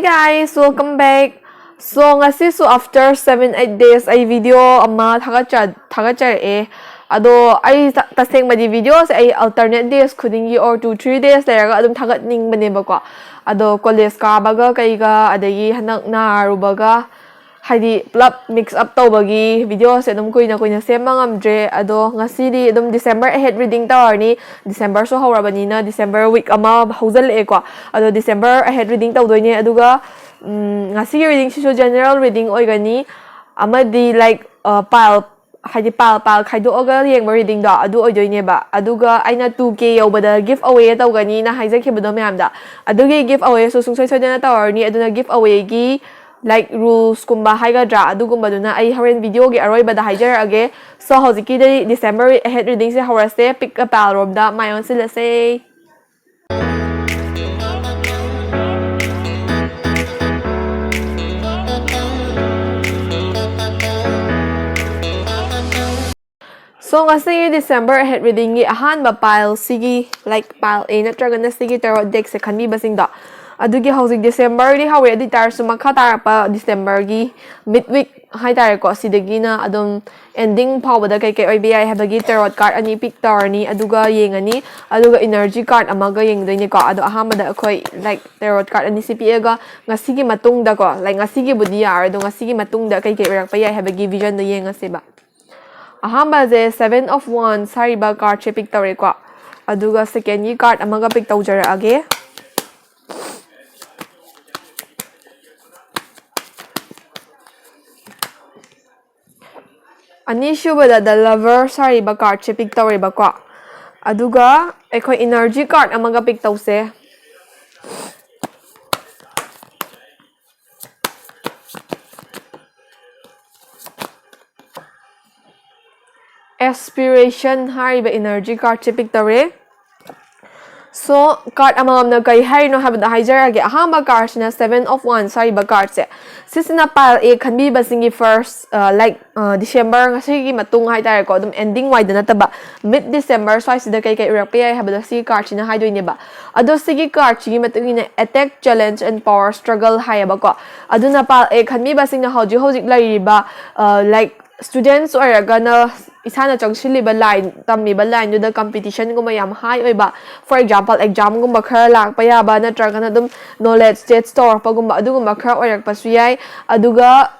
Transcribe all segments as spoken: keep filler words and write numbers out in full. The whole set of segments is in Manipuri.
Hey guys, welcome back. So, ꯉꯁꯤꯁꯨ after seven eight days ꯑꯩ video ꯑꯃ ꯊꯥꯒꯠꯆ ꯊꯥꯒꯠꯆꯔꯛꯑꯦ꯫ ꯑꯗꯣ ꯑꯩ ꯇ- ꯇꯁꯦꯡꯕꯗꯤ videoꯁꯦ ꯑꯩ alternate days ꯈꯨꯗꯤꯡꯒꯤ or two three days ꯂꯩꯔꯒ ꯑꯗꯨꯝ ꯊꯥꯒꯠꯅꯤꯡꯕꯅꯦꯕꯀꯣ꯫ ꯑꯗꯣ college ꯀꯥꯕꯒ ꯀꯩꯒ ꯑꯗꯒꯤ ꯍꯟꯗꯛ ꯅꯥꯔꯨꯕꯒ ꯍꯥꯏꯗꯤ ꯄꯨꯂꯞ mix up ꯇꯧꯕꯒꯤ videoꯁꯦ ꯑꯗꯨꯝ ꯀꯨꯏꯅ ꯀꯨꯏꯅ ꯁꯦꯝꯕ ꯉꯝꯗ꯭ꯔꯦ꯫ ꯑꯗꯣ ꯉꯁꯤꯗꯤ ꯑꯗꯨꯝ December ahead reading ꯇꯧꯔꯅꯤ꯫ Decemberꯁꯨ ꯍꯧꯔꯕꯅꯤꯅ December week ꯑꯃ ꯍꯧꯖꯤꯜꯂꯛꯑꯦꯀꯣ꯫ ꯑꯗꯣ December ahead reading ꯇꯧꯗꯣꯏꯅꯦ꯫ ꯑꯗꯨꯒ ꯎꯝ, ꯉꯁꯤꯒꯤ readingꯁꯤꯁꯨ general reading ꯑꯣꯏꯒꯅꯤ꯫ ꯑꯃꯗꯤ like pile ꯍꯥꯏꯗꯤ pile pile ꯈꯥꯏꯗꯣꯛꯑꯒ ꯌꯦꯡꯕ readingꯗꯣ ꯑꯗꯨ ꯑꯣꯏꯗꯣꯏꯅꯦꯕ꯫ ꯑꯗꯨꯒ ꯑꯩꯅ two K ꯌꯧꯕꯗ give away ꯇꯧꯒꯅꯤꯅ ꯍꯥꯏꯖꯈꯤꯕꯗꯣ ꯃꯌꯥꯝꯗ, ꯑꯗꯨꯒꯤ give awayꯁꯨ ꯁꯨꯡꯁꯣꯏ ꯁꯣꯏꯗꯅ ꯇꯧꯔꯅꯤ꯫ ꯑꯗꯨꯅ give awayꯒꯤ like rulesꯀꯨꯝꯕ ꯍꯥꯏꯒꯗ꯭ꯔꯥ, ꯑꯗꯨꯒꯨꯝꯕꯗꯨꯅ ꯑꯩ ꯍꯣꯔꯦꯟ videoꯒꯤ ꯑꯔꯣꯏꯕꯗ ꯍꯥꯏꯖꯔꯛꯑꯒꯦ꯫ So ꯍꯧꯖꯤꯛꯀꯤꯗꯤ December ahead readingꯁꯦ ꯍꯧꯔꯁꯦ꯫ Pick a pileꯔꯣꯝꯗ my ꯑꯣꯟꯁꯤꯜꯂꯁꯦ꯫ So ꯉꯁꯤꯒꯤ December ahead readingꯒꯤ ꯑꯍꯥꯟꯕ pileꯁꯤꯒꯤ like pile A ꯅꯠꯇ꯭ꯔꯒꯅ ꯁꯤꯒꯤ tarot deckꯁꯦ ꯈꯟꯕꯤꯕꯁꯤꯡꯗꯣ, ꯑꯗꯨꯒꯤ ꯍꯧꯖꯤꯛ Decemberꯗꯤ ꯍꯧꯔꯦ, ꯑꯗꯨ ꯑꯣꯏꯇꯥꯔꯁꯨ ꯃꯈꯥ ꯇꯥꯔꯛꯄ Decemberꯒꯤ mid week ꯍꯥꯏꯇꯥꯔꯦꯀꯣ, ꯁꯤꯗꯒꯤꯅ ꯑꯗꯨꯝ ending ꯐꯥꯎꯕꯗ ꯀꯩꯀꯩ ꯑꯣꯏꯕ ꯌꯥꯏ ꯍꯥꯏꯕꯒꯤ tarot card ꯑꯅꯤ pick ꯇꯧꯔꯅꯤ, ꯑꯗꯨꯒ ꯌꯦꯡꯉꯅꯤ꯫ ꯑꯗꯨꯒ energy card ꯑꯃꯒ ꯌꯦꯡꯗꯣꯏꯅꯦꯀꯣ꯫ ꯑꯗꯣ ꯑꯍꯥꯟꯕꯗ ꯑꯩꯈꯣꯏ like tarot card ꯑꯅꯤꯁꯤ ꯄꯤꯛꯑꯒ ꯉꯁꯤꯒꯤ ꯃꯇꯨꯡꯗꯀꯣ, like ꯉꯁꯤꯒꯤꯕꯨꯗꯤ ꯌꯥꯔꯣꯏ, ꯑꯗꯣ ꯉꯁꯤꯒꯤ ꯃꯇꯨꯡꯗ ꯀꯩꯀꯩ ꯑꯣꯏꯔꯛꯄ ꯌꯥꯏ ꯍꯥꯏꯕꯒꯤ visionꯗꯣ ꯌꯦꯡꯉꯁꯦꯕ꯫ ꯑꯍꯥꯟꯕꯁꯦ Seven of Wands ꯍꯥꯏꯔꯤꯕ cardꯁꯦ pick ꯇꯧꯔꯦꯀꯣ꯫ ꯑꯗꯨꯒ secondꯒꯤ card ꯑꯃꯒ pick ꯇꯧꯖꯔꯛꯑꯒꯦ꯫ ꯑꯅꯤꯁꯨꯕꯗ The Lovers ꯍꯥꯏꯔꯤꯕ cardꯁꯦ pick ꯇꯧꯔꯦꯕꯀꯣ꯫ ꯑꯗꯨꯒ ꯑꯩꯈꯣꯏ energy card ꯑꯃꯒ pick ꯇꯧꯁꯦ꯫ Aspiration ꯍꯥꯏꯔꯤꯕ energy cardꯁꯦ pick ꯇꯧꯔꯦ꯫ So, card ꯑꯃꯃꯝꯅ ꯀꯩ ꯍꯥꯏꯔꯤꯅꯣ ꯍꯥꯏꯕꯗꯣ ꯍꯥꯏꯖꯔꯛꯑꯒꯦ꯫ ꯑꯍꯥꯟꯕ cardꯁꯤꯅ Seven of Wands ꯍꯥꯏꯔꯤꯕ cardꯁꯦ, ꯁꯤꯁꯤꯅ pile A ꯈꯟꯕꯤꯕꯁꯤꯡꯒꯤ first, like, December, ꯉꯁꯤꯒꯤ ꯃꯇꯨꯡ ꯍꯥꯏꯇꯥꯔꯦꯀꯣ, ꯑꯗꯨꯝ ending ꯋꯥꯏꯗ ꯅꯠꯇꯕ, mid December ꯁ꯭ꯋꯥꯏꯁꯤꯗ ꯀꯩ ꯀꯩ ꯑꯣꯏꯔꯛꯄ ꯌꯥꯏ ꯍꯥꯏꯕꯗꯣ ꯁꯤꯒꯤ cardꯁꯤꯅ ꯍꯥꯏꯗꯣꯏꯅꯦꯕ꯫ ꯑꯗꯣ ꯁꯤꯒꯤ cardꯁꯤꯒꯤ ꯃꯇꯨꯡ ꯏꯟꯅ attack, challenge and power struggle ꯍꯥꯏꯌꯦꯕꯀꯣ꯫ ꯑꯗꯨꯅ pile A ꯈꯟꯕꯤꯕꯁꯤꯡꯅ ꯍꯧꯖꯤꯛ ꯍꯧꯖꯤꯛ ꯂꯩꯔꯤꯕ, like, students ꯑꯣꯏꯔꯒꯅ ꯏꯁꯥꯅ ꯆꯪꯁꯤꯜꯂꯤꯕ line, ꯇꯝꯃꯤꯕ lineꯗꯨꯗ competitionꯒꯨꯝꯕ ꯌꯥꯝ high ꯑꯣꯏꯕ, for example, examꯒꯨꯝꯕ ꯈꯔ ꯂꯥꯛꯄ ꯌꯥꯕ, ꯅꯠꯇ꯭ꯔꯒꯅ ꯑꯗꯨꯝ knowledge test ꯇꯧꯔꯛꯄꯒꯨꯝꯕ, ꯑꯗꯨꯒꯨꯝꯕ ꯈꯔ ꯑꯣꯏꯔꯛꯄꯁꯨ ꯌꯥꯏ꯫ ꯑꯗꯨꯒ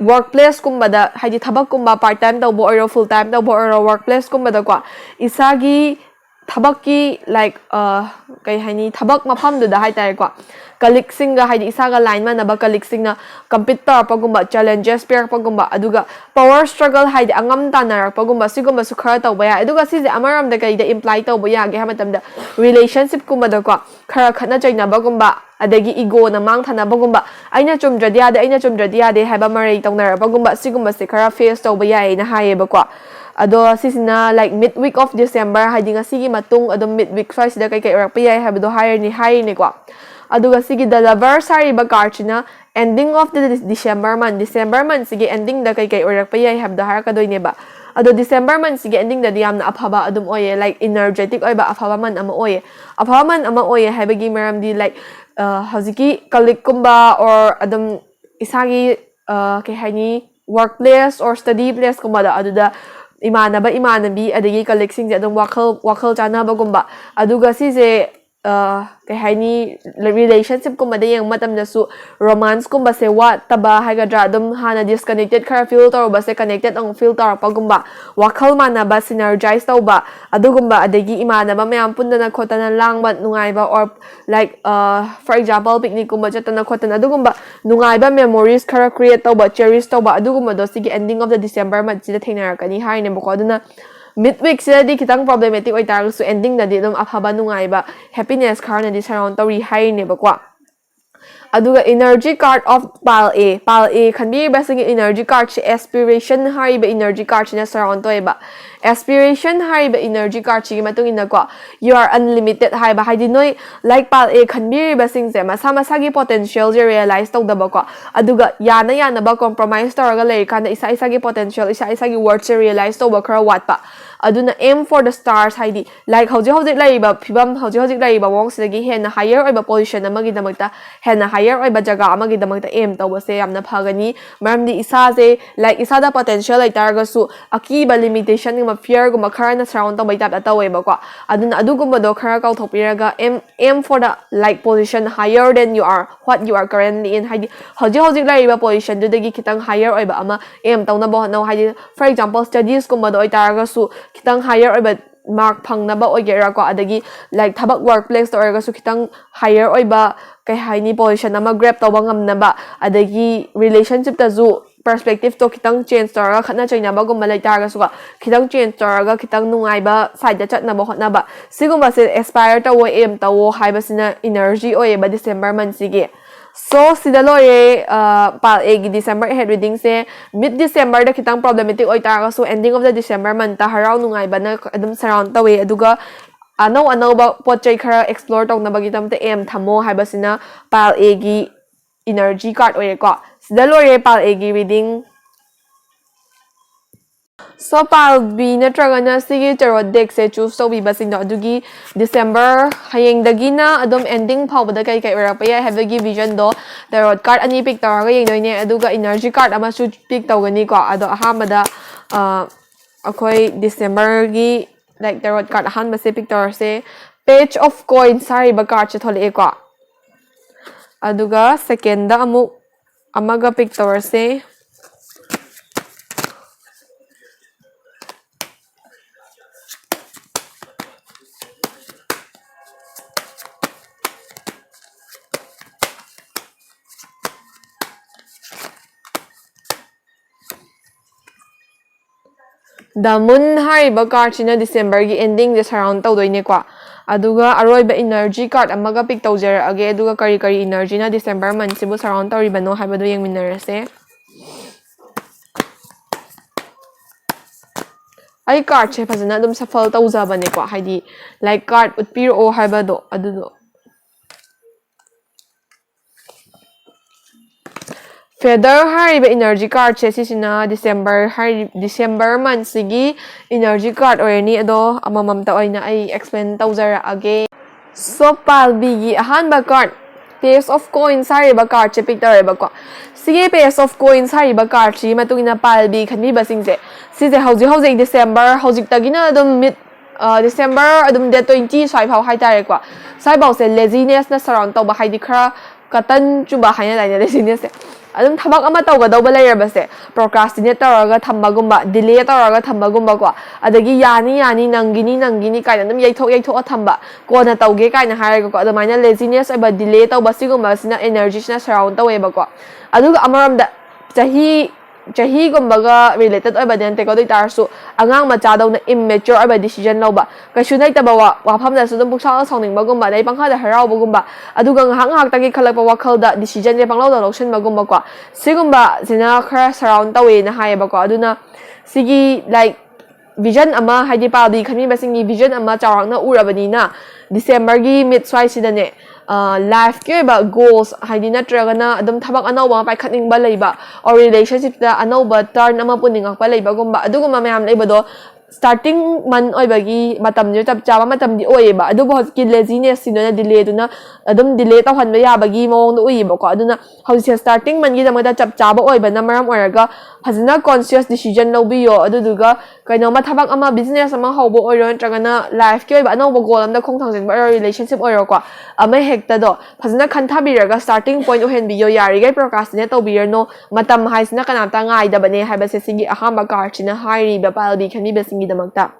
workplaceꯀꯨꯝꯕꯗ, ꯍꯥꯏꯗꯤ ꯊꯕꯛꯀꯨꯝꯕ part time ꯇꯧꯕ ꯑꯣꯏꯔꯣ, full time ꯇꯧꯕ ꯑꯣꯏꯔꯣ, workplaceꯀꯨꯝꯕꯗꯀꯣ, ꯏꯁꯥꯒꯤ ꯊꯕꯛꯀꯤ, like, ꯀꯩ ꯍꯥꯏꯅꯤ, ꯊꯕꯛ ꯃꯐꯝꯗꯨꯗ ꯍꯥꯏꯇꯥꯔꯦꯀꯣ, colleagueꯁꯤꯡꯒ, ꯍꯥꯏꯗꯤ ꯏꯁꯥꯒ line ꯃꯥꯟꯅꯕ colleagueꯁꯤꯡꯅ compete ꯇꯧꯔꯛꯄꯒꯨꯝꯕ, challenges ꯄꯤꯔꯛꯄꯒꯨꯝꯕ, ꯑꯗꯨꯒ power struggle ꯍꯥꯏꯗꯤ ꯑꯉꯝ ꯇꯥꯟꯅꯔꯛꯄꯒꯨꯝꯕ, ꯁꯤꯒꯨꯝꯕꯁꯨ ꯈꯔ ꯇꯧꯕ ꯌꯥꯏ꯫ ꯑꯗꯨꯒ ꯁꯤꯁꯦ ꯑꯃꯔꯣꯝꯗ ꯀꯩꯗ imply ꯇꯧꯕ ꯌꯥꯒꯦ ꯍꯥꯏꯕ ꯃꯇꯝꯗ, relationshipꯀꯨꯝꯕꯗꯀꯣ, ꯈꯔ ꯈꯠꯅ ꯆꯩꯅꯕꯒꯨꯝꯕ, ꯑꯗꯒꯤ egoꯅ ꯃꯥꯡ ꯊꯥꯅꯕꯒꯨꯝꯕ, ꯑꯩꯅ ꯆꯨꯝꯗ꯭ꯔꯗꯤ ꯌꯥꯗꯦ, ꯑꯩꯅ ꯆꯨꯝꯗ꯭ꯔꯗꯤ ꯌꯥꯗꯦ ꯍꯥꯏꯕ ꯃꯔꯩ ꯇꯧꯅꯔꯛꯄꯒꯨꯝꯕ, ꯁꯤꯒꯨꯝꯕꯁꯦ ꯈꯔ face ꯇꯧꯕ ꯌꯥꯏꯌꯦꯅ ꯍꯥꯏꯌꯦꯕꯀꯣ꯫ ꯑꯗꯣ ꯁꯤꯁꯤꯅ, like, mid week of December, ꯍꯥꯏꯗꯤ ꯉꯁꯤꯒꯤ ꯃꯇꯨꯡ ꯑꯗꯨꯝ mid week ꯁ꯭ꯋꯥꯏꯁꯤꯗ ꯀꯩꯀꯩ ꯑꯣꯏꯔꯛꯄ ꯌꯥꯏ ꯍꯥꯏꯕꯗꯣ ꯍꯥꯏꯔꯅꯤ, ꯍꯥꯏꯔꯤꯅꯦꯀꯣ꯫ ꯑꯗꯨꯒ ꯁꯤꯒꯤ The Lovers ꯍꯥꯏꯔꯤꯕ cardꯁꯤꯅ ending of the December month, December monthꯁꯤꯒꯤ endingꯗ ꯀꯩꯀꯩ ꯑꯣꯏꯔꯛꯄ ꯌꯥꯏ ꯍꯥꯏꯕꯗꯣ ꯍꯥꯏꯔꯛꯀꯗꯣꯏꯅꯦꯕ꯫ ꯑꯗꯣ December monthꯁꯤꯒꯤ endingꯗꯗꯤ ꯌꯥꯝꯅ ꯑꯐꯕ ꯑꯗꯨꯝ ꯑꯣꯏꯌꯦ, like, energetic ꯑꯣꯏꯕ ꯑꯐꯕ month ꯑꯃ ꯑꯣꯏꯌꯦ꯫ ꯑꯐꯕ month ꯑꯃ ꯑꯣꯏꯌꯦ ꯍꯥꯏꯕꯒꯤ ꯃꯔꯝꯗꯤ, like, ꯍꯧꯖꯤꯛꯀꯤ colleagueꯀꯨꯝꯕ or ꯑꯗꯨꯝ ꯏꯁꯥꯒꯤ, ꯀꯩ ꯍꯥꯏꯅꯤ, workplace or study placeꯀꯨꯝꯕꯗꯣ, ꯑꯗꯨꯗ ꯏꯃꯥꯟꯅꯕ ꯏꯃꯥꯟꯅꯕꯤ ꯑꯗꯒꯤ colleagueꯁꯤꯡꯁꯦ ꯑꯗꯨꯝ ꯋꯥꯈꯜ ꯋꯥꯈꯜ ꯆꯥꯟꯅꯕꯒꯨꯝꯕ, ꯑꯗꯨꯒ ꯁꯤꯁꯦ, ꯀꯩ ꯍꯥꯏꯅꯤ, relationshipꯀꯨꯝꯕꯗ ꯌꯦꯡꯕ ꯃꯇꯝꯗꯁꯨ romanceꯀꯨꯝꯕꯁꯦ ꯋꯥꯠꯇꯕ ꯍꯥꯏꯒꯗ꯭ꯔꯥ, ꯑꯗꯨꯝ ꯍꯥꯟꯅ disconnected ꯈꯔ feel ꯇꯧꯔꯨꯕꯁꯦ connected ꯑꯃꯨꯛ feel ꯇꯧꯔꯛꯄꯒꯨꯝꯕ, ꯋꯥꯈꯜ ꯃꯥꯟꯅꯕ, synergize ꯇꯧꯕ, ꯑꯗꯨꯒꯨꯝꯕ, ꯑꯗꯒꯤ ꯏꯃꯥꯟꯅꯕ ꯃꯌꯥꯝ ꯄꯨꯟꯗꯅ ꯈꯣꯠꯇꯅ ꯂꯥꯡꯕ ꯅꯨꯡꯉꯥꯏꯕ, or, like, for example, picnicꯀꯨꯝꯕ ꯆꯠꯇꯅ ꯈꯣꯠꯇꯅ ꯑꯗꯨꯒꯨꯝꯕ ꯅꯨꯡꯉꯥꯏꯕ memories ꯈꯔ create ꯇꯧꯕ, cherish ꯇꯧꯕ, ꯑꯗꯨꯒꯨꯝꯕꯗꯣ ꯁꯤꯒꯤ ending of the December monthꯁꯤꯗ ꯊꯦꯡꯅꯔꯛꯀꯅꯤ ꯍꯥꯏꯔꯤꯅꯦꯕꯀꯣ꯫ ꯑꯗꯨꯅ mid weekꯁꯤꯗꯗꯤ ꯈꯤꯇꯪ problematic ꯑꯣꯏꯇꯥꯔꯒꯁꯨ, endingꯗꯗꯤ ꯑꯗꯨꯝ ꯑꯐꯕ, ꯅꯨꯡꯉꯥꯏꯕ, happiness ꯈꯔꯅꯗꯤ surround ꯇꯧꯔꯤ ꯍꯥꯏꯔꯤꯅꯦꯕꯀꯣ꯫ ꯑꯗꯨꯒ energy card of pile A, pile A ꯈꯟꯕꯤꯔꯤꯕꯁꯤꯡꯒꯤ energy cardꯁꯦ aspiration ꯍꯥꯏꯔꯤꯕ energy cardꯁꯤꯅ surround ꯇꯧꯋꯦꯕ꯫ Aspiration ꯍꯥꯏꯔꯤꯕ energy cardꯁꯤꯒꯤ ꯃꯇꯨꯡ ꯏꯟꯅꯀꯣ, you are unlimited ꯍꯥꯏꯕ, ꯍꯥꯏꯗꯤ ꯅꯣꯏ like pile A ꯈꯟꯕꯤꯔꯤꯕꯁꯤꯡꯁꯦ ꯃꯁꯥ ꯃꯁꯥꯒꯤ potentialꯁꯦ realize ꯇꯧꯗꯕꯀꯣ, ꯑꯗꯨꯒ ꯌꯥꯅ ꯌꯥꯅꯕ compromise ꯇꯧꯔꯒ ꯂꯩꯔꯤꯀꯥꯟꯗ ꯏꯁꯥ ꯏꯁꯥꯒꯤ potential, ꯏꯁꯥ ꯏꯁꯥꯒꯤ worthꯁꯦ realize ꯇꯧꯕ ꯈꯔ ꯋꯥꯠꯄ꯫ ꯑꯗꯨꯅ aim for the stars ꯍꯥꯏꯗꯤ like ꯍꯧꯖꯤꯛ ꯍꯧꯖꯤꯛ ꯂꯩꯔꯤꯕ ꯐꯤꯕꯝ, ꯍꯧꯖꯤꯛ ꯍꯧꯖꯤꯛ ꯂꯩꯔꯤꯕ ꯃꯑꯣꯡꯁꯤꯗꯒꯤ ꯍꯦꯟꯅ higher ꯑꯣꯏꯕ position ꯑꯃꯒꯤꯗꯃꯛꯇ, ꯍꯦꯟꯅ higher ꯑꯣꯏꯕ ꯖꯒꯥ ꯑꯃꯒꯤꯗꯃꯛꯇ aim ꯇꯧꯕꯁꯦ ꯌꯥꯝꯅ ꯐꯒꯅꯤ꯫ ꯃꯔꯝꯗꯤ ꯏꯁꯥꯁꯦ like ꯏꯁꯥꯗ potential ꯂꯩꯇꯥꯔꯒꯁꯨ ꯑꯀꯤꯕ, limitationꯒꯨꯝꯕ, fearꯒꯨꯝꯕ ꯈꯔꯅ surround ꯇꯧꯕꯩ typeꯇ ꯇꯧꯋꯦꯕꯀꯣ꯫ ꯑꯗꯨꯅ ꯑꯗꯨꯒꯨꯝꯕꯗꯣ ꯈꯔ ꯀꯥꯎꯊꯣꯛꯄꯤꯔꯒ aim, aim for the like position higher than you are, what you are currently in, ꯍꯥꯏꯗꯤ ꯍꯧꯖꯤꯛ ꯍꯧꯖꯤꯛ ꯂꯩꯔꯤꯕ positionꯗꯨꯗꯒꯤ ꯈꯤꯇꯪ higher ꯑꯣꯏꯕ ꯑꯃ aim ꯇꯧꯅꯕ ꯍꯣꯠꯅꯧ꯫ ꯍꯥꯏꯗꯤ for example studiesꯀꯨꯝꯕꯗ ꯑꯣꯏꯇꯥꯔꯒꯁꯨ ꯈꯤꯇꯪ higher ꯑꯣꯏꯕ mark ꯐꯪꯅꯕ ꯑꯣꯏꯒꯦꯔꯥꯀꯣ, ꯑꯗꯒꯤ like ꯊꯕꯛ workplaceꯇ ꯑꯣꯏꯔꯒꯁꯨ ꯈꯤꯇꯪ higher ꯑꯣꯏꯕ, ꯀꯩ ꯍꯥꯏꯅꯤ, position ꯑꯃ grab ꯇꯧꯕ ꯉꯝꯅꯕ, ꯑꯗꯒꯤ relationshipꯇꯁꯨ perspectiveꯇꯣ ꯈꯤꯇꯪ change ꯇꯧꯔꯒ, ꯈꯠꯅ ꯆꯩꯅꯕꯒꯨꯝꯕ ꯂꯩꯇꯥꯔꯒꯁꯨꯀꯣ, ꯈꯤꯇꯪ change ꯇꯧꯔꯒ ꯈꯤꯇꯪ ꯅꯨꯡꯉꯥꯏꯕ sideꯇ ꯆꯠꯅꯕ ꯍꯣꯠꯅꯕ, ꯁꯤꯒꯨꯝꯕꯁꯦ aspire ꯇꯧꯋꯣ, aim ꯇꯧꯋꯣ ꯍꯥꯏꯕꯁꯤꯅ energy ꯑꯣꯏꯌꯦꯕ December monthꯁꯤꯒꯤ꯫ So ꯁꯤꯗ ꯂꯣꯏꯔꯦ pile Aꯒꯤ December ahead readingꯁꯦ꯫ Mid Decemberꯗ ꯈꯤꯇꯪ problematic ꯑꯣꯏꯇꯥꯔꯒꯁꯨ ending of the December monthꯇ ꯍꯔꯥꯎ ꯅꯨꯡꯉꯥꯏꯕꯅ ꯑꯗꯨꯝ surround ꯇꯧꯋꯦ꯫ ꯑꯗꯨꯒ ꯑꯅꯧ ꯑꯅꯧꯕ ꯄꯣꯠ ꯆꯩ ꯈꯔ explore ꯇꯧꯅꯕꯒꯤꯗꯃꯛꯇ aim ꯊꯝꯃꯣ ꯍꯥꯏꯕꯁꯤꯅ pile Aꯒꯤ energy card ꯑꯣꯏꯔꯦꯀꯣ꯫ ꯁꯤꯗ ꯂꯣꯏꯔꯦ pile Aꯒꯤ reading꯫ So pile B ꯅꯠꯇ꯭ꯔꯒꯅ ꯁꯤꯒꯤ tarot deckꯁꯦ choose ꯇꯧꯕꯤꯕꯁꯤꯡꯗꯣ ꯑꯗꯨꯒꯤ December, ꯍꯌꯦꯡꯗꯒꯤꯅ ꯑꯗꯨꯝ ending ꯐꯥꯎꯕꯗ ꯀꯩ ꯀꯩ ꯑꯣꯏꯔꯛꯄ ꯌꯥꯏ ꯍꯥꯏꯕꯒꯤ visionꯗꯣ tarot card ꯑꯅꯤ pick ꯇꯧꯔꯒ ꯌꯦꯡꯗꯣꯏꯅꯦ꯫ ꯑꯗꯨꯒ energy card ꯑꯃꯁꯨ pick ꯇꯧꯒꯅꯤꯀꯣ꯫ ꯑꯗꯣ ꯑꯍꯥꯟꯕꯗ ꯑ, ꯑꯩꯈꯣꯏ Decemberꯒꯤ like tarot card ꯑꯍꯥꯟꯕꯁꯦ pick ꯇꯧꯔꯁꯦ꯫ Page of Coins ꯍꯥꯏꯔꯤꯕ cardꯁꯦ ꯊꯣꯛꯂꯛꯑꯦꯀꯣ꯫ ꯑꯗꯨꯒ secondꯗ ꯑꯃꯨꯛ ꯑꯃꯒ pick ꯇꯧꯔꯁꯦ꯫ The Moon ꯍꯥꯏꯔꯤꯕ cardꯁꯤꯅ Decemberꯒꯤ endingꯁꯦ surround ꯇꯧꯗꯣꯏꯅꯦꯀꯣ꯫ ꯑꯗꯨꯒ ꯑꯔꯣꯏꯕ energy card ꯑꯃꯒ pick ꯇꯧꯖꯔꯛꯑꯒꯦ, ꯑꯗꯨꯒ ꯀꯔꯤ ꯀꯔꯤ energyꯅ December monthꯁꯤꯕꯨ surround ꯇꯧꯔꯤꯕꯅꯣ ꯍꯥꯏꯕꯗꯨ ꯌꯦꯡꯃꯤꯟꯅꯔꯁꯦ꯫ ꯑꯩ cardꯁꯦ ꯐꯖꯅ ꯑꯗꯨꯝ shuffle ꯇꯧꯖꯕꯅꯦꯀꯣ, ꯍꯥꯏꯗꯤ, like, card ꯎꯠꯄꯤꯔꯛꯑꯣ ꯍꯥꯏꯕꯗꯣ ꯑꯗꯨꯗꯣ꯫ Feather ꯍꯥꯏꯔꯤꯕ energy cardꯁꯦ, ꯁꯤꯁꯤꯅ December ꯍꯥꯏꯔꯤ, December monthꯁꯤꯒꯤ energy card ꯑꯣꯏꯔꯅꯤ꯫ ꯑꯗꯣ ꯑꯃꯃꯝꯇ ꯑꯣꯏꯅ ꯑꯩ explain ꯇꯧꯖꯔꯛꯑꯒꯦ꯫ So, ꯄꯥꯜꯕꯤꯒꯤ ꯑꯍꯥꯟꯕ card, Page of Coins ꯍꯥꯏꯔꯤꯕ cardꯁꯦ pick ꯇꯧꯔꯦꯕꯀꯣ꯫ ꯁꯤꯒꯤ Page of Coins ꯍꯥꯏꯔꯤꯕ cardꯁꯤꯒꯤ ꯃꯇꯨꯡ ꯏꯟꯅ ꯄꯥꯜꯕꯤ ꯈꯟꯕꯤꯕꯁꯤꯡꯁꯦ, ꯁꯤꯁꯦ ꯍꯧꯖꯤꯛ ꯍꯧꯖꯤꯛ December, ꯍꯧꯖꯤꯛꯇꯒꯤꯅ ꯑꯗꯨꯝ mid, ꯑ, December ꯑꯗꯨꯝ date twenty ꯁ꯭ꯋꯥꯏꯐꯥꯎ ꯍꯥꯏꯇꯥꯔꯦꯀꯣ, ꯁ꯭ꯋꯥꯏꯐꯥꯎꯁꯦ lazinessꯅ surround ꯇꯧꯕ, ꯍꯥꯏꯗꯤ ꯈꯔ ꯀꯇꯟ ꯆꯨꯕ ꯍꯥꯏꯅꯗꯥꯏꯅꯦ lazinessꯁꯦ꯫ ꯑꯗꯨꯝ ꯊꯕꯛ ꯑꯃ ꯇꯧꯒꯗꯧꯕ ꯂꯩꯔꯕꯁꯦ procrastinate ꯇꯧꯔꯒ ꯊꯝꯕꯒꯨꯝꯕ, delay ꯇꯧꯔꯒ ꯊꯝꯕꯒꯨꯝꯕꯀꯣ, ꯑꯗꯒꯤ ꯌꯥꯅꯤ ꯌꯥꯅꯤ, ꯅꯪꯒꯤꯅꯤ ꯅꯪꯒꯤꯅꯤ ꯀꯥꯏꯅ ꯑꯗꯨꯝ ꯌꯩꯊꯣꯛ ꯌꯩꯊꯣꯛꯑ ꯊꯝꯕ, ꯀꯣꯟꯅ ꯇꯧꯒꯦ ꯀꯥꯏꯅ ꯍꯥꯏꯔꯒꯀꯣ, ꯑꯗꯨꯃꯥꯏꯅ laziness ꯑꯣꯏꯕ, delay ꯇꯧꯕ, ꯁꯤꯒꯨꯝꯕꯁꯤꯅ energyꯁꯤꯅ surround ꯇꯧꯋꯦꯕꯀꯣ꯫ ꯑꯗꯨꯒ ꯑꯃꯔꯣꯝꯗ ꯆꯍꯤ, ꯆꯍꯤꯒꯨꯝꯕꯒ related ꯑꯣꯏꯕꯗꯤ ꯅꯠꯇꯦꯀꯣ, ꯑꯗꯨ ꯑꯣꯏ ꯇꯥꯔꯁꯨ ꯑꯉꯥꯡ ꯃꯆꯥꯗꯧꯅ immature ꯑꯣꯏꯕ decision ꯂꯧꯕ, ꯀꯩꯁꯨ ꯂꯩꯇꯕ ꯋꯥ-, ꯋꯥꯐꯝꯗꯁꯨ ꯑꯗꯨꯝ ꯄꯨꯡꯁꯥꯎꯗ ꯁꯥꯎꯅꯤꯡꯕꯒꯨꯝꯕ, ꯑꯗꯩ ꯄꯪꯈꯥꯗ ꯍꯔꯥꯎꯕꯒꯨꯝꯕ, ꯑꯗꯨꯒ ꯉꯥꯏꯍꯥꯛ ꯉꯥꯏꯍꯥꯛꯇꯪꯒꯤ ꯈꯜꯂꯛꯄ ꯋꯥꯈꯜꯗ decisionꯁꯦ ꯄꯪꯂꯧꯗ ꯂꯧꯁꯤꯟꯕꯒꯨꯝꯕꯀꯣ, ꯁꯤꯒꯨꯝꯕꯁꯤꯅ ꯈꯔ surround ꯇꯧꯋꯦꯅ ꯍꯥꯏꯌꯦꯕꯀꯣ꯫ ꯑꯗꯨꯅ ꯁꯤꯒꯤ, like, vision ꯑꯃ, ꯍꯥꯏꯗꯤ ꯄꯥꯜꯕꯤ ꯈꯟꯕꯤꯕꯁꯤꯡꯒꯤ vision ꯑꯃ ꯆꯥꯎꯔꯥꯛꯅ ꯎꯔꯕꯅꯤꯅ, Decemberꯒꯤ mid ꯁ꯭ꯋꯥꯏꯁꯤꯗꯅꯦ, ꯑ, lifeꯀꯤ ꯑꯣꯏꯕ goals, ꯍꯥꯏꯗꯤ ꯅꯠꯇ꯭ꯔꯒꯅ ꯑꯗꯨꯝ ꯊꯕꯛ ꯑꯅꯧꯕ ꯑꯃ ꯄꯥꯏꯈꯠꯅꯤꯡꯕ ꯂꯩꯕ, or relationshipꯇ ꯑꯅꯧꯕ turn ꯑꯃ ꯄꯨꯅꯤꯡꯉꯛꯄ ꯂꯩꯕꯒꯨꯝꯕ, ꯑꯗꯨꯒꯨꯝꯕ ꯃꯌꯥꯝ ꯂꯩꯕꯗꯣ, starting month ꯑꯣꯏꯕꯒꯤ ꯃꯇꯝꯁꯦ ꯆꯞ ꯆꯥꯕ ꯃꯇꯝꯗꯤ ꯑꯣꯏꯌꯦꯕ꯫ ꯑꯗꯨꯕꯨ ꯍꯧꯖꯤꯛꯀꯤ lazinessꯁꯤꯡꯗꯨꯅ delayꯗꯨꯅ ꯑꯗꯨꯝ delay ꯇꯧꯍꯟꯕ ꯌꯥꯕꯒꯤ ꯃꯑꯣꯡꯗ ꯎꯏꯌꯦꯕꯀꯣ꯫ ꯑꯗꯨꯅ ꯍꯧꯖꯤꯛꯁꯦ starting monthꯒꯤꯗꯃꯛꯇ ꯆꯞ ꯆꯥꯕ ꯑꯣꯏꯕꯅ ꯃꯔꯝ ꯑꯣꯏꯔꯒ ꯐꯖꯅ conscious decision ꯂꯧꯕꯤꯌꯣ꯫ ꯑꯗꯨꯗꯨꯒ ꯀꯩꯅꯣꯝꯃ, ꯊꯕꯛ ꯑꯃ, business ꯑꯃ ꯍꯧꯕ ꯑꯣꯏꯔꯣ, ꯅꯠꯇ꯭ꯔꯒꯅ lifeꯀꯤ ꯑꯣꯏꯕ ꯑꯅꯧꯕ goal ꯑꯝꯗ ꯈꯣꯡ ꯊꯥꯡꯖꯤꯟꯕ ꯑꯣꯏꯔꯣ, relationship ꯑꯣꯏꯔꯣꯀꯣ, ꯑꯃ ꯍꯦꯛꯇꯗꯣ ꯐꯖꯅ ꯈꯟꯊꯕꯤꯔꯒ starting point ꯑꯣꯏꯍꯟꯕꯤꯌꯣ꯫ ꯌꯥꯔꯤꯈꯩ procrastinate ꯇꯧꯕꯤꯔꯅꯣ꯫ ꯃꯇꯝ ꯍꯥꯏꯁꯤꯅ ꯀꯅꯥꯝꯇ ꯉꯥꯏꯗꯕꯅꯦ ꯍꯥꯏꯕꯁꯦ ꯁꯤꯒꯤ ꯑꯍꯥꯟꯕ cardꯁꯤꯅ ꯍꯥꯏꯔꯤꯕ ꯄꯥꯜꯕꯤ ꯈꯟꯕꯤꯕꯁꯤꯡꯒꯤꯗꯃꯛꯇ꯫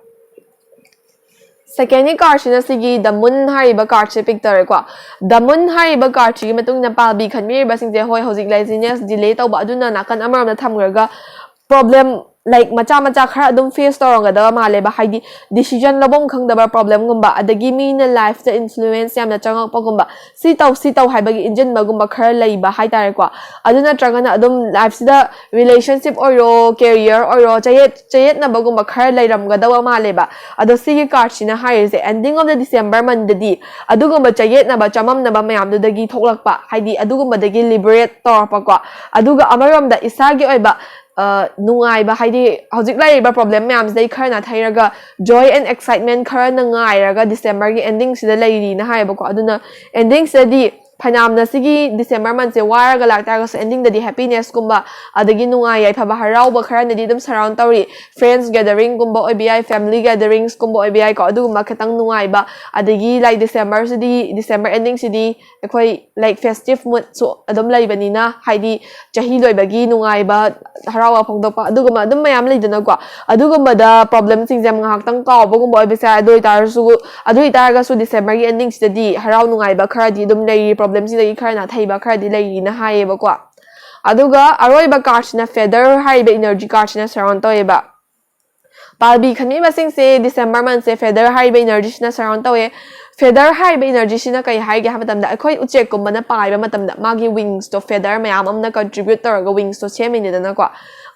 Secondꯒꯤ cardꯁꯤꯅ ꯁꯤꯒꯤ The Moon ꯍꯥꯏꯔꯤꯕ cardꯁꯦ pick ꯇꯧꯔꯦꯀꯣ꯫ The Moon ꯍꯥꯏꯔꯤꯕ cardꯁꯤꯒꯤ ꯃꯇꯨꯡ ꯏꯟꯅ ꯄꯥꯜꯕꯤ ꯈꯟꯕꯤꯔꯤꯕꯁꯤꯡꯁꯦ, ꯍꯣꯏ, ꯍꯧꯖꯤꯛ laziness, delay ꯇꯧꯕ, ꯑꯗꯨꯅ ꯅꯥꯀꯟ ꯑꯃꯔꯣꯝꯗ ꯊꯝꯈ꯭ꯔꯒ problem ꯂꯥꯏꯛ ꯃꯆꯥ ꯃꯆꯥ ꯈꯔ ꯑꯗꯨꯝ ꯐꯦꯁ ꯇꯧꯔꯝꯒꯗꯕ ꯃꯥꯜꯂꯦꯕ꯫ ꯍꯥꯏꯗꯤ ꯗꯤꯁꯤꯖꯟ ꯂꯧꯐꯝ ꯈꯪꯗꯕ ꯄ꯭ꯔꯣꯕ꯭ꯂꯦꯝꯒꯨꯝꯕ, ꯑꯗꯒꯤ ꯃꯤꯅ ꯂꯥꯏꯐꯇ ꯏꯟꯐ꯭ꯂꯨꯌꯦꯟꯁ ꯌꯥꯝꯅ ꯆꯪꯉꯛꯄꯒꯨꯝꯕ, ꯁꯤ ꯇꯧ ꯁꯤ ꯇꯧ ꯍꯥꯏꯕꯒꯤ ꯏꯟꯖꯤꯟꯕꯒꯨꯝꯕ ꯈꯔ ꯂꯩꯕ ꯍꯥꯏꯇꯥꯔꯦꯀꯣ꯫ ꯑꯗꯨ ꯅꯠꯇ꯭ꯔꯒꯅ ꯑꯗꯨꯝ ꯂꯥꯏꯐꯁꯤꯗ ꯔꯤꯂꯦꯁꯟꯁꯤꯞ ꯑꯣꯏꯔꯣ, ꯀꯦꯔꯤꯌꯔ ꯑꯣꯏꯔꯣ, ꯆꯌꯦꯠ ꯆꯌꯦꯠꯅꯕꯒꯨꯝꯕ ꯈꯔ ꯂꯩꯔꯝꯒꯗꯕ ꯃꯥꯜꯂꯦꯕ꯫ ꯑꯗꯣ ꯁꯤꯒꯤ ꯀꯥꯔꯠꯁꯤꯅ ꯍꯥꯏꯔꯤꯁꯦ, ending of the December monthꯗꯗꯤ ꯑꯗꯨꯒꯨꯝꯕ ꯆꯌꯦꯠꯅꯕ ꯆꯃꯝꯅꯕ ꯃꯌꯥꯝꯗꯨꯗꯒꯤ ꯊꯣꯛꯂꯛꯄ, ꯍꯥꯏꯗꯤ ꯑꯗꯨꯒꯨꯝꯕꯗꯒꯤ ꯂꯤꯕꯔꯦꯠ ꯇꯧꯔꯛꯄꯀꯣ꯫ ꯑꯗꯨꯒ ꯑꯃꯔꯣꯝꯗ ꯏꯁꯥꯒꯤ ꯑꯣꯏꯕ ꯑ, ꯅꯨꯡꯉꯥꯏꯕ, ꯍꯥꯏꯗꯤ ꯍꯧꯖꯤꯛ ꯂꯩꯔꯤꯕ ꯄ꯭ꯔꯣꯕ꯭ꯂꯦꯝ ꯃꯌꯥꯝꯁꯤꯗꯩ ꯈꯔ ꯅꯥꯊꯩꯔꯒ ꯖꯣꯏ ꯑꯦꯟ ꯑꯦꯛꯁꯥꯏꯠꯃꯦꯟ ꯈꯔꯅ ꯉꯥꯏꯔꯒ ꯗꯤꯁꯦꯝꯕꯔꯒꯤ ꯑꯦꯟꯗꯤꯡꯁꯤꯗ ꯂꯩꯔꯤꯅ ꯍꯥꯏꯌꯦꯕꯀꯣ꯫ ꯑꯗꯨꯅ ꯑꯦꯟꯗꯤꯡꯁꯤꯗꯗꯤ ꯐꯅꯌꯥꯝꯅ ꯁꯤꯒꯤ ꯗꯤꯁꯦꯝꯕꯔ ꯃꯟꯁꯦ ꯋꯥꯔꯒ ꯂꯥꯛꯇꯥꯔꯒꯁꯨ ꯑꯦꯟꯗꯤꯡꯗꯗꯤ ꯍꯦꯄꯤꯅꯦꯁꯀꯨꯝꯕ, ꯑꯗꯒꯤ ꯅꯨꯡꯉꯥꯏ ꯌꯥꯏꯐꯕ ꯍꯔꯥꯎꯕ ꯈꯔꯅꯗꯤ ꯑꯗꯨꯝ ꯁꯔꯥꯎꯟ ꯇꯧꯔꯤ꯫ ꯐ꯭ꯔꯦꯟꯁ ꯒꯦꯗꯔꯤꯡꯒꯨꯝꯕ ꯑꯣꯏꯕ ꯌꯥꯏ, ꯐꯦꯃꯤꯂꯤ ꯒꯦꯗꯔꯤꯡꯁꯀꯨꯝꯕ ꯑꯣꯏꯕ ꯌꯥꯏꯀꯣ꯫ ꯑꯗꯨꯒꯨꯝꯕ ꯈꯤꯇꯪ ꯅꯨꯡꯉꯥꯏꯕ, ꯑꯗꯒꯤ ꯂꯥꯏꯛ ꯗꯤꯁꯦꯝꯕꯔꯁꯤꯗꯤ, ꯗꯤꯁꯦꯝꯕꯔ ꯑꯦꯟꯗꯤꯡꯁꯤꯗꯤ ꯑꯩꯈꯣꯏ ꯂꯥꯏꯛ ꯐꯦꯁꯇꯤꯞ ꯃꯨꯠꯁꯨ ꯑꯗꯨꯝ ꯂꯩꯕꯅꯤꯅ, ꯍꯥꯏꯗꯤ ꯆꯍꯤ ꯂꯣꯏꯕꯒꯤ ꯅꯨꯡꯉꯥꯏꯕ, ꯍꯔꯥꯎꯕ ꯐꯣꯡꯗꯣꯛꯄ, ꯑꯗꯨꯒꯨꯝꯕ ꯑꯗꯨꯝ ꯃꯌꯥꯝ ꯂꯩꯗꯅꯀꯣ꯫ ꯑꯗꯨꯒꯨꯝꯕꯗ ꯄ꯭ꯔꯣꯕ꯭ꯂꯦꯝꯁꯤꯡꯁꯦ ꯉꯥꯏꯍꯥꯛꯇꯪ ꯀꯥꯎꯕꯒꯨꯝꯕ ꯑꯣꯏꯕꯁꯨ ꯌꯥꯏ꯫ ꯑꯗꯨ ꯑꯣꯏꯇꯥꯔꯁꯨ, ꯑꯗꯨ ꯑꯣꯏꯇꯥꯔꯒꯁꯨ ꯗꯤꯁꯦꯝꯕꯔꯒꯤ ꯑꯦꯟꯗꯤꯡꯁꯤꯗꯗꯤ ꯍꯔꯥꯎ ꯅꯨꯡꯉꯥꯏꯕ ꯈꯔꯗꯤ ꯑꯗꯨꯝ ꯂꯩꯔꯤ, ꯄ꯭ꯔꯣꯕ꯭ꯂꯦꯝꯁꯤꯡꯗꯒꯤ ꯈꯔ ꯅꯥꯊꯩꯕ ꯈꯔꯗꯤ ꯂꯩꯔꯤꯅ ꯍꯥꯏꯌꯦꯕꯀꯣ꯫ ꯑꯗꯨꯒ ꯑꯔꯣꯏꯕ ꯀꯥꯔꯠꯁꯤꯅ ꯐꯦꯗꯔ ꯍꯥꯏꯔꯤꯕ ꯏꯅꯔꯖꯤ ꯀꯥꯔꯠꯁꯤꯅ ꯁꯔꯥꯎꯟ ꯇꯧꯋꯦꯕ꯫ ꯄꯥꯜꯕꯤ ꯈꯟꯕꯤꯕꯁꯤꯡꯁꯦ ꯗꯤꯁꯦꯝꯕꯔ ꯃꯟꯁꯦ ꯐꯦꯗꯔ ꯍꯥꯏꯔꯤꯕ ꯏꯅꯔꯖꯤꯁꯤꯅ ꯁꯔꯥꯎꯟ ꯇꯧꯋꯦ꯫ ꯐꯦꯗꯔ ꯍꯥꯏꯔꯤꯕ ꯏꯅꯔꯖꯤꯁꯤꯅ ꯀꯩ ꯍꯥꯏꯒꯦ ꯍꯥꯏꯕ ꯃꯇꯝꯗ, ꯑꯩꯈꯣꯏ ꯎꯆꯦꯛꯀꯨꯝꯕꯅ ꯄꯥꯏꯕ ꯃꯇꯝꯗ ꯃꯥꯒꯤ ꯋꯤꯡꯁꯇꯣ ꯐꯦꯗꯔ ꯃꯌꯥꯝ ꯑꯃꯅ ꯀꯟꯇ꯭ꯔꯤꯕ꯭ꯌꯨꯠ ꯇꯧꯔꯒ ꯋꯤꯡꯁꯇꯣ ꯁꯦꯝꯃꯤꯅꯤꯗꯅꯀꯣ꯫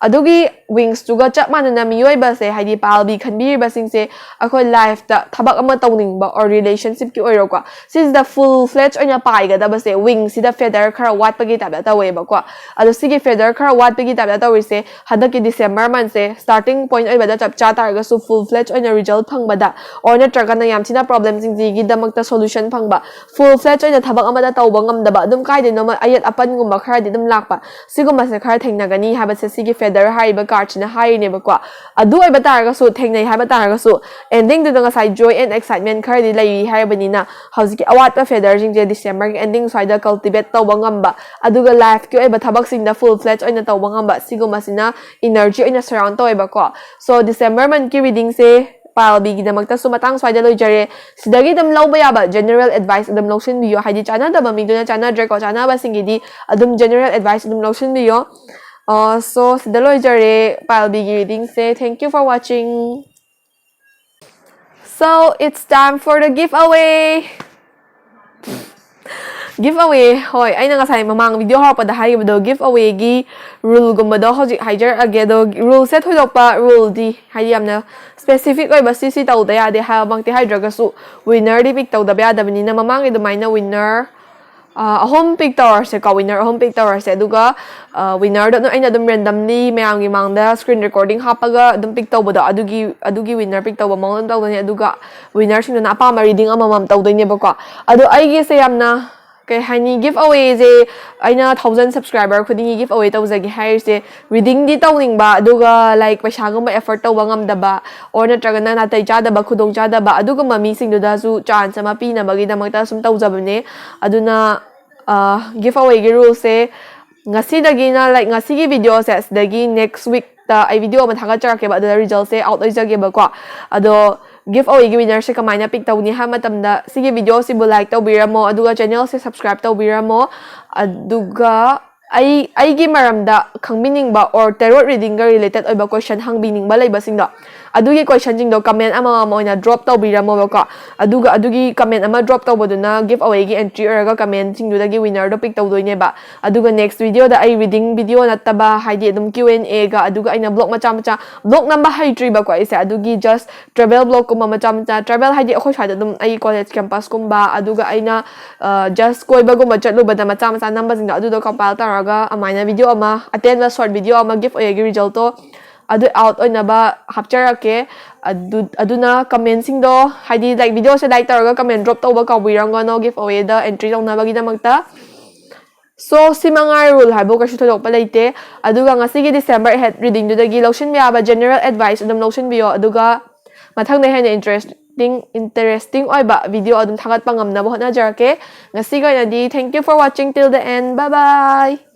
ꯑꯗꯨꯒꯤ ꯋꯤꯡꯁꯇꯨꯒ ꯆꯞ ꯃꯥꯟꯅꯅ ꯃꯤꯑꯣꯏꯕꯁꯦ, ꯍꯥꯏꯗꯤ ꯄꯥꯜꯕꯤ ꯈꯟꯕꯤꯔꯤꯕꯁꯤꯡꯁꯦ, ꯑꯩꯈꯣꯏ ꯂꯥꯏꯐꯇ ꯊꯕꯛ ꯑꯃ ꯇꯧꯅꯤꯡꯕ ꯑꯣꯔ ꯔꯤꯂꯦꯁꯟꯁꯤꯞꯀꯤ ꯑꯣꯏꯔꯣꯀꯣ, ꯁꯤꯁꯤꯗ ꯐꯨꯜ ꯐ꯭ꯂꯦꯖ ꯑꯣꯏꯅ ꯄꯥꯏꯒꯗꯕꯁꯦ ꯋꯤꯡꯁꯤꯗ ꯐꯦꯗꯔ ꯈꯔ ꯋꯥꯠꯄꯒꯤ ꯇꯥꯏꯞꯇ ꯇꯧꯋꯦꯕꯀꯣ꯫ ꯑꯗꯣ ꯁꯤꯒꯤ ꯐꯦꯗꯔ ꯈꯔ ꯋꯥꯠꯄꯒꯤ ꯇꯥꯏꯞꯇ ꯇꯧꯔꯤꯁꯦ ꯍꯟꯗꯛꯀꯤ ꯗꯤꯁꯦꯝꯕꯔ ꯃꯟꯁꯦ ꯁ꯭ꯇꯥꯔꯇꯤꯡ ꯄꯣꯏꯟꯠ ꯑꯣꯏꯕꯗ ꯆꯞ ꯆꯥ ꯇꯥꯔꯒꯁꯨ, ꯐꯨꯜ ꯐ꯭ꯂꯦꯖ ꯑꯣꯏꯅ ꯔꯤꯖꯜꯠ ꯐꯪꯕꯗ ꯑꯣꯔ ꯅꯠꯇ꯭ꯔꯒꯅ ꯌꯥꯝ ꯊꯤꯅ ꯄ꯭ꯔꯣꯕ꯭ꯂꯦꯝꯁꯤꯡꯁꯤꯒꯤꯗꯃꯛꯇ ꯁꯣꯂꯨꯁꯟ ꯐꯪꯕ, ꯐꯨꯜ ꯐ꯭ꯂꯦꯖ ꯑꯣꯏꯅ ꯊꯕꯛ ꯑꯃꯗ ꯇꯧꯕ ꯉꯝꯗꯕ, ꯑꯗꯨꯝ ꯀꯥꯏꯗꯩꯅꯣꯃ ꯑꯌꯦꯠ ꯑꯄꯟꯒꯨꯝꯕ ꯈꯔꯗꯤ ꯑꯗꯨꯝ ꯂꯥꯛꯄ, ꯁꯤꯒꯨꯝꯕꯁꯦ ꯈꯔ ꯊꯦꯡꯅꯒꯅꯤ ꯍꯥꯏꯕꯁꯦ ꯁꯤꯒꯤ ꯐꯦꯗꯔ ꯍꯥꯏꯔꯤꯕ ꯀꯥꯔꯠꯁꯤꯅ ꯍꯥꯏꯔꯤꯅꯦꯕꯀꯣ꯫ ꯑꯗꯨ ꯑꯣꯏꯕ ꯇꯥꯔꯒꯁꯨ, ꯊꯦꯡꯅꯩ ꯍꯥꯏꯕ ꯇꯥꯔꯒꯁꯨ, ꯑꯦꯟꯗꯤꯡꯗꯨꯗ ꯉꯁꯥꯏ ꯖꯣꯏ ꯑꯦꯟ ꯑꯦꯛꯁꯥꯏꯠꯃꯦꯟ ꯈꯔꯗꯤ ꯂꯩꯔꯤ ꯍꯥꯏꯔꯕꯅꯤꯅ, ꯍꯧꯖꯤꯛꯀꯤ ꯑꯋꯥꯠꯄ ꯐꯦꯗꯔꯁꯤꯡꯁꯦ ꯗꯤꯁꯦꯝꯕꯔꯒꯤ ꯑꯦꯟꯗꯤꯡ ꯁ꯭ꯋꯥꯏꯗ ꯀꯜꯇꯤꯚꯦꯠ ꯇꯧꯕ ꯉꯝꯕ, ꯑꯗꯨꯒ ꯂꯥꯏꯐꯀꯤ ꯑꯣꯏꯕ ꯊꯕꯛꯁꯤꯡꯗ ꯐꯨꯜ ꯐ꯭ꯂꯦꯖ ꯑꯣꯏꯅ ꯇꯧꯕ ꯉꯝꯕ, ꯁꯤꯒꯨꯝꯕꯁꯤꯅ ꯏꯅꯔꯖꯤ ꯑꯣꯏꯅ ꯁꯔꯥꯎꯟ ꯇꯧꯋꯦꯕꯀꯣ꯫ ꯁꯣ ꯗꯤꯁꯦꯝꯕꯔ ꯃꯟꯠꯀꯤ ꯔꯤꯗꯤꯡꯁꯦ ꯄꯥꯜꯕꯤꯒꯤꯗꯃꯛꯇꯁꯨ ꯃꯇꯥꯡ ꯁ꯭ꯋꯥꯏꯗ ꯂꯣꯏꯖꯔꯦ꯫ ꯁꯤꯗꯒꯤ ꯑꯗꯨꯝ ꯂꯧꯕ ꯌꯥꯕ ꯖꯦꯅꯔꯦꯜ ꯑꯦꯗꯚꯥꯏꯁ ꯑꯗꯨꯝ ꯂꯧꯁꯤꯟꯕꯤꯌꯣ, ꯍꯥꯏꯗꯤ ꯆꯥꯟꯅꯗꯕ ꯃꯤꯗꯨꯅ ꯆꯥꯟꯅꯗ꯭ꯔꯦꯀꯣ, ꯆꯥꯟꯅꯕꯁꯤꯡꯒꯤꯗꯤ ꯑꯗꯨꯝ ꯖꯦꯅꯔꯦꯜ ꯑꯦꯗꯚꯥꯏꯁ ꯑꯗꯨꯝ ꯂꯧꯁꯤꯟꯕꯤꯌꯣ꯫ ꯑ, so, ꯁꯤꯗ ꯂꯣꯏꯖꯔꯦ ꯄꯥꯏꯜꯕꯤꯒꯤ readingꯁꯦ. Thank you for watching. So, it's time for the giveaway. Giveaway, ꯍꯣꯏ, ꯑꯩꯅ ꯉꯁꯥꯏ ꯃꯃꯥꯡ video ꯍꯧꯔꯛꯄꯗ ꯍꯥꯏꯈꯤꯕꯗꯣ, giveawayꯒꯤ ruleꯒꯨꯝꯕꯗꯣ ꯍꯧꯖꯤꯛ ꯍꯥꯏꯖꯔꯛꯑꯒꯦ. ꯑꯗꯣ ruleꯁꯦ ꯊꯣꯏꯗꯣꯛꯄ ruleꯗꯤ, ꯍꯥꯏꯗꯤ, ꯌꯥꯝꯅ specific ꯑꯣꯏꯕ ꯁꯤ ꯁꯤ ꯇꯧꯗ ꯌꯥꯗꯦ ꯍꯥꯏꯕꯃꯛꯇꯤ ꯍꯥꯏꯗ꯭ꯔꯒꯁꯨ, winnerꯗꯤ pick ꯇꯧꯗꯕ ꯌꯥꯗꯕꯅꯤꯅ, ꯃꯃꯥꯡꯒꯤ ꯑꯗꯨꯃꯥꯏꯅ winner, ꯑ, ꯑꯍꯨꯝ pick ꯇꯧꯔꯁꯦꯀꯣ, winner ꯑꯍꯨꯝ pick ꯇꯧꯔꯁꯦ. ꯑꯗꯨꯒ, ꯑ, winnerꯗꯣ ꯑꯗꯨꯝ, ꯑꯩꯅ ꯑꯗꯨꯝ randomly ꯃꯌꯥꯝꯒꯤ ꯃꯥꯡꯗ screen recording ꯍꯥꯞꯄꯒ ꯑꯗꯨꯝ pick ꯇꯧꯕꯗꯣ, ꯑꯗꯨꯒꯤ, ꯑꯗꯨꯒꯤ winner pick ꯇꯧꯕ ꯃꯑꯣꯡ ꯑꯗꯨꯝ ꯇꯧꯗꯣꯏꯅꯦ. ꯑꯗꯨꯒ winnerꯁꯤꯡꯗꯨꯅ ꯑꯄꯥꯝꯕ reading ꯑꯃꯃꯝ ꯇꯧꯗꯣꯏꯅꯦꯕꯀꯣ. ꯑꯗꯣ ꯑꯩꯒꯤꯁꯦ ꯌꯥꯝꯅ, ꯀꯩ ꯍꯥꯏꯅꯤ, giveawayꯁꯦ ꯑꯩꯅ thousand subscriber ꯈꯨꯗꯤꯡꯒꯤ giveaway ꯇꯧꯖꯒꯦ ꯍꯥꯏꯔꯤꯁꯦ, readingꯗꯤ ꯇꯧꯅꯤꯡꯕ, ꯑꯗꯨꯒ, like, ꯄꯩꯁꯥꯒꯨꯝꯕ effort ꯇꯧꯕ ꯉꯝꯗꯕ, or ꯅꯠꯇ꯭ꯔꯒꯅ ꯅꯥꯇꯩ ꯆꯥꯗꯕ, ꯈꯨꯗꯣꯡ ꯆꯥꯗꯕ, ꯑꯗꯨꯒꯨꯝꯕ ꯃꯤꯁꯤꯡꯗꯨꯗꯁꯨ chance ꯑꯃ ꯄꯤꯅꯕꯒꯤꯗꯃꯛꯇ ꯁꯨꯝ ꯇꯧꯖꯕꯅꯦ. ꯑꯗꯨꯅ, ꯑ, giveawayꯒꯤ ruleꯁꯦ ꯉꯁꯤꯗꯒꯤꯅ, like, ꯉꯁꯤꯒꯤ videoꯁꯦ, ꯁꯤꯗꯒꯤ next weekꯇ ꯑꯩ video ꯑꯃ ꯊꯥꯒꯠꯆꯔꯛꯀꯦꯕ, ꯑꯗꯨꯗ resultꯁꯦ out ꯑꯣꯏꯖꯒꯦꯕꯀꯣ. ꯑꯗꯣ giveawayꯒꯤ winnerꯁꯦ ꯀꯃꯥꯏꯅ pick ꯇꯧꯅꯤ ꯍꯥꯏꯕ ꯃꯇꯝꯗ, ꯁꯤꯒꯤ videoꯁꯤꯕꯨ like ꯇꯧꯕꯤꯔꯝꯃꯣ, ꯑꯗꯨꯒ channelꯁꯦ subscribe ꯇꯧꯕꯤꯔꯝꯃꯣ. ꯑꯗꯨꯒ ꯑꯩ, ꯑꯩꯒꯤ ꯃꯔꯝꯗ ꯈꯪꯕꯤꯅꯤꯡꯕ or tarot readingꯒ related ꯑꯣꯏꯕ question ꯍꯪꯕꯤꯅꯤꯡꯕ ꯂꯩꯕꯁꯤꯡꯗꯣ, ꯑꯗꯨꯒꯤ questionꯁꯤꯡꯗꯣ comment ꯑꯃꯃꯝ ꯑꯣꯏꯅ drop ꯇꯧꯕꯤꯔꯝꯃꯣꯕꯀꯣ. ꯑꯗꯨꯒ ꯑꯗꯨꯒꯤ comment ꯑꯃ drop ꯇꯧꯕꯗꯨꯅ giveawayꯒꯤ entry ꯑꯣꯏꯔꯒ commentꯁꯤꯡꯗꯨꯗꯒꯤ winnerꯗꯣ pick ꯇꯧꯗꯣꯏꯅꯦꯕ. ꯑꯗꯨꯒ next videoꯗ ꯑꯩ reading video ꯅꯠꯇꯕ, ꯍꯥꯏꯗꯤ, ꯑꯗꯨꯝ Q and Aꯒ, ꯑꯗꯨꯒ ꯑꯩꯅ vlog ꯃꯆꯥ ꯃꯆꯥ, vlog ꯅꯝꯕ ꯍꯩꯇ꯭ꯔꯤꯕꯀꯣ ꯑꯩꯁꯦ, ꯑꯗꯨꯒꯤ just travel vlogꯀꯨꯝꯕ ꯃꯆꯥ ꯃꯆꯥ, travel ꯍꯥꯏꯗꯤ ꯑꯩꯈꯣꯏ ꯁ꯭ꯋꯥꯏꯗ ꯑꯗꯨꯝ ꯑꯩ college campusꯀꯨꯝꯕ, ꯑꯗꯨꯒ ꯑꯩꯅ, ꯑ, just ꯀꯣꯏꯕꯒꯨꯝꯕ ꯆꯠꯂꯨꯕꯗ ꯃꯆꯥ ꯃꯆꯥ ꯅꯝꯕꯁꯤꯡꯗꯣ, ꯑꯗꯨꯗꯣ compile ꯇꯧꯔꯒ ꯑꯗꯨꯃꯥꯏꯅ video ꯑꯃ, ꯑꯇꯦꯟꯕ short video ꯑꯃ giveawayꯒꯤ resultꯇꯣ ꯑꯗꯨ out ꯑꯣꯏꯅꯕ ꯍꯥꯞꯆꯔꯛꯀꯦ꯫ ꯑꯗꯨ, ꯑꯗꯨꯅ commentꯁꯤꯡꯗꯣ, ꯍꯥꯏꯗꯤ, like, videoꯁꯦ like ꯇꯧꯔꯒ comment drop ꯇꯧꯕ ꯀꯥꯎꯕꯤꯔꯝꯒꯅꯣ giveawayꯗ entry ꯇꯧꯅꯕꯒꯤꯗꯃꯛꯇ꯫ So, ꯁꯤ ꯃꯉꯥꯏ rule ꯍꯥꯏꯕꯨ ꯀꯩꯁꯨ ꯊꯣꯏꯗꯣꯛꯄ ꯂꯩꯇꯦ꯫ ꯑꯗꯨꯒ ꯉꯁꯤꯒꯤ December eight readingꯗꯨꯗꯒꯤ ꯂꯧꯁꯤꯟꯕ ꯌꯥꯕ general advice ꯑꯗꯨꯝ ꯂꯧꯁꯤꯟꯕꯤꯌꯣ꯫ ꯑꯗꯨꯒ ꯃꯊꯪꯗ ꯍꯦꯟꯅ interesting, interesting ꯑꯣꯏꯕ video ꯑꯗꯨꯝ ꯊꯥꯒꯠꯄ ꯉꯝꯅꯕ ꯍꯣꯠꯅꯖꯔꯛꯀꯦ꯫ ꯉꯁꯤꯒꯤ ꯑꯣꯏꯅꯗꯤ thank you for watching till the end. Bye bye!